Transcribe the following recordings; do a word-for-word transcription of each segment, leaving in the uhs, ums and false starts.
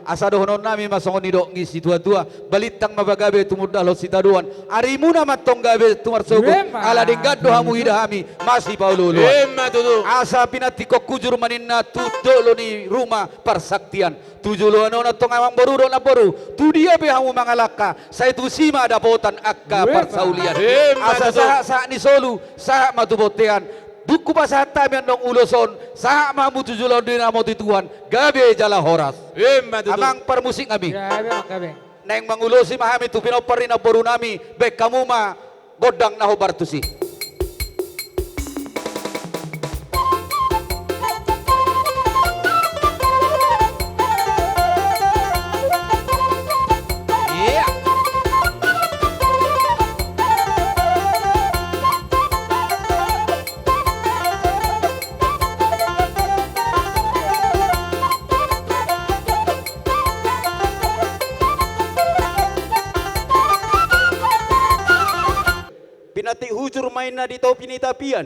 Asa dohonon nami ma songon nidok ni situatua, balintang ma pagabe tumundalhon sitadoan, arimuna ma antong gabe tu marsogot, emma, ala denggan do hamu, tutu, huida hami marsipaolooloan. Emma tutu. Asa pinantikhon hujur ma ninna tu jolo ni ruma parsaktian. Tu joloan on antong amangboru dohot namboru, tu dia pe hamu mangalangka, sai tusi ma dapotan angka, emma, parsaulian. Emma tutu. Asa sahat, sahat ni solu, sahat ma tu bontean. Dung hupasahat hami annon ulos on, sahat ma hamu tu joloan ni ramoti Tuhan, gabe jala horas. Emma tutu. Amang parmusik nami. Gabe, amang, gabe. Naeng mangulosi ma hami tu pinompar ni namboru nami, baen hamu ma gondang na hombar tusi. Iya. Pinantik hujur ma ninna di topi ni tapian.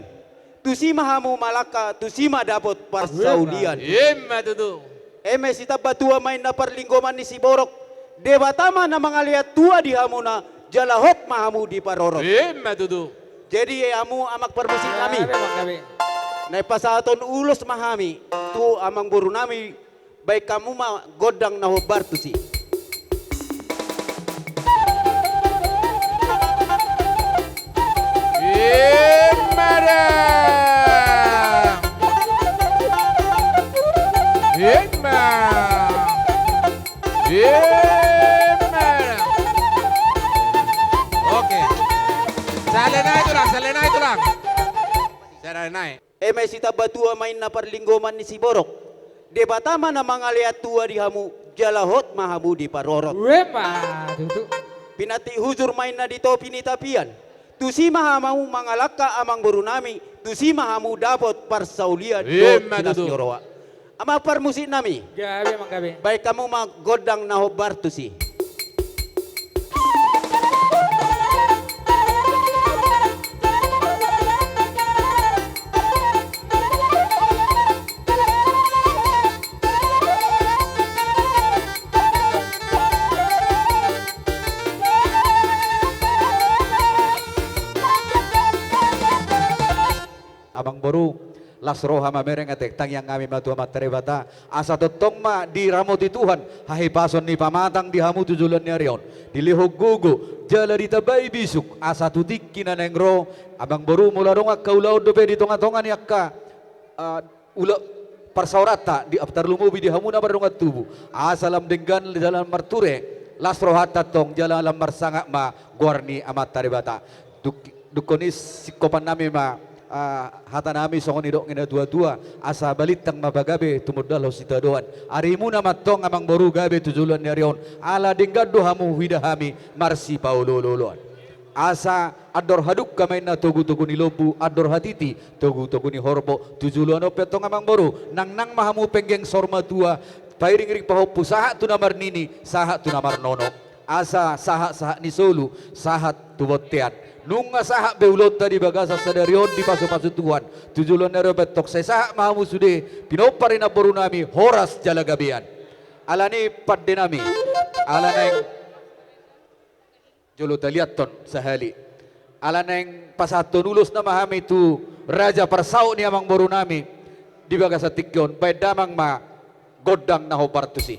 Tusi ma hamu mangalangka, tusi ma dapot parsaulian. Emma tutu. Eme sitamba tua ma ninna parlinggoman ni siborok. Debata ma na mangalehon tua di hamuna, jala hot ma hamu diparorot. Emma tutu. Jadi hamu amang parmusik nami. Gabe, amang, gabe. Naeng pasahathon ulos ma hami tu amangboru nami, baen hamu ma gondang na hombar tusi. Emma da. Emma. Emma da. Oke. Sale nai tulang, sale nai tulang. Sale nai. Eme sitamba tua ma ninna parlinggoman ni siborok. Debata ma na mangalehon tua di hamu, jala hot ma hamu diparorot. Emma tutu. Pinantik hujur ma ninna di topi ni tapian. Tusi ma hamu mangalangka amangboru nami, tusi ma hamu dapot parsaulian, emma tutu, dohot tinas ni roha. Amang parmusik nami. Gabe, amang, gabe. Baen hamu ma gondang na hombar tusi. Amangboru, las roha mamereng ate, tangiang hami ma tu Amanta Debata, asa tongtong ma diramoti Tuhan hahipason ni pamatang di hamu tu joloan ni ari on, dilehon gogo jala ditambai bisuk, asa tu tingki na naeng ro, amangboru, molo adong angka ulaon dope di tongatonga ni angka, ah, ula parsaoranta di, tarlumobi di hamu na mardongan tubu, asa lam denggan jala lam marture las rohanta antong, jala lam marsangap ma goar ni Amanta Debata. Dung, dungkon i singkopan nami ma, ah, hata nami songon nidok ni na tuatua, asa balintang ma pagabe tumundalhon sitadoan, arimuna ma antong amangboru gabe tu joloan ni ari on, ala denggan do hamu huida hami marsipaolooloan. Asa andor hadungka ma ninna togutogu ni lombu, andor hatiti togutogu ni horbo, tu joloan on pe antong amangboru, nangnang ma hamu penggeng saur matua, pairingiring pahompu sahat tu na marnini, sahat tu na marnono. Asa sahatsahat ni solu, sahat tu bontean. Nunga sahat be ulaonta di bagasan sadari on dipasupasu Tuhan. Tu joloan ni ari on pe antong sai sahat ma hamu sude, pinompar ni namboru nami, horas jala gabean. Alani pande nami, ala naeng jolo taliathon sahali. Ala naeng pasahathon ulos nama hami tu raja parsaut ni amangboru nami di bagasan tingki on, baen damang ma gondang na hombar tusi.